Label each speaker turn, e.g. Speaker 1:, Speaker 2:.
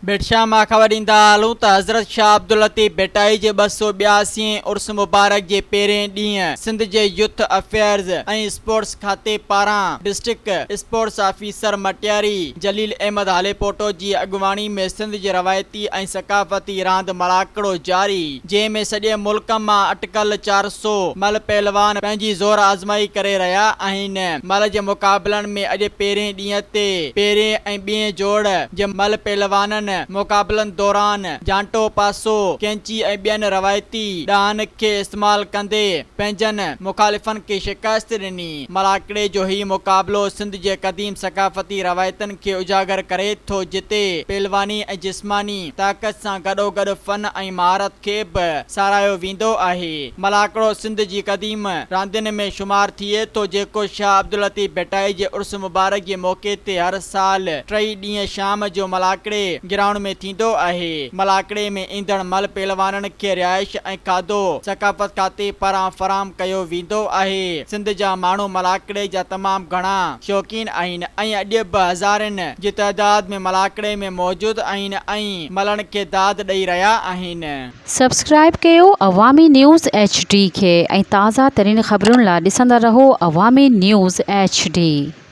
Speaker 1: ڀٽ شاهه مان خبر ڏيندا هلون ته حضرت شاهه عبداللطيف ڀٽائي جي 282 هين عرس مبارڪ جي پهرين ڏينهن سنڌ جي يوٿ افيئرز ۽ اسپورٽس کاتي پاران district sports officer Matiari Jalil Ahmed Halepoto جي اڳواڻي ۾ سنڌ جي روايتي ۽ ثقافتي راند ملاکڙو جاري جنهن ۾ سڄي ملڪ مان اٽڪل 400 ملهه پهلوان پنهنجي زور آزمائي ڪري رهيا آهن. ملهه جي مقابلن ۾ اڄ پهرين ڏينهن تي پهرين ۽ ٻئين جوڙ جي ملهه پهلوانن مقابلن دوران جانٽو، پاسو، ڪينچي ۽ ٻين روايتي ڏانهن کي استعمال ڪندي پنهنجن مخالفن کي شڪست ڏني. ملاکڙي جو هي مقابلو سنڌ جي قديم ثقافتي روايتن کي اجاگر ڪري ٿو جتي پهلواني ۽ جسماني طاقت سان گڏوگڏ فن ۽ مهارت کي به ساراهيو ويندو آهي. ملاکڙو سنڌ جي قديم راندين ۾ شمار ٿئي ٿو جيڪو شاهه عبداللطيف ڀٽائي جي عرس مبارڪ جي موقعي تي هر سال ٽئي ڏينهن شام جو ملاکڙي گرائونڊ ۾ ٿيندو آهي. ملاکڙي ۾ ايندڙ ملهه پهلوانن کي رهائش ۽ کاڌو ثقافت کاتي پاران فراهم ڪيو ويندو آهي. سنڌ جا ماڻهو ملاکڙي جا تمام گهڻا شوقين آهن ۽ اڄ به هزارين جي تعداد ۾ ملاکڙي ۾ موجود آهن ۽ ملهن کي داد ڏئي رهيا آهن.
Speaker 2: سبسڪرائيب ڪيو عوامي نيوز ايڇ ڊي کي ۽ تازه ترين خبرن لا ڏسندا رهو عوامي نيوز ايڇ ڊي.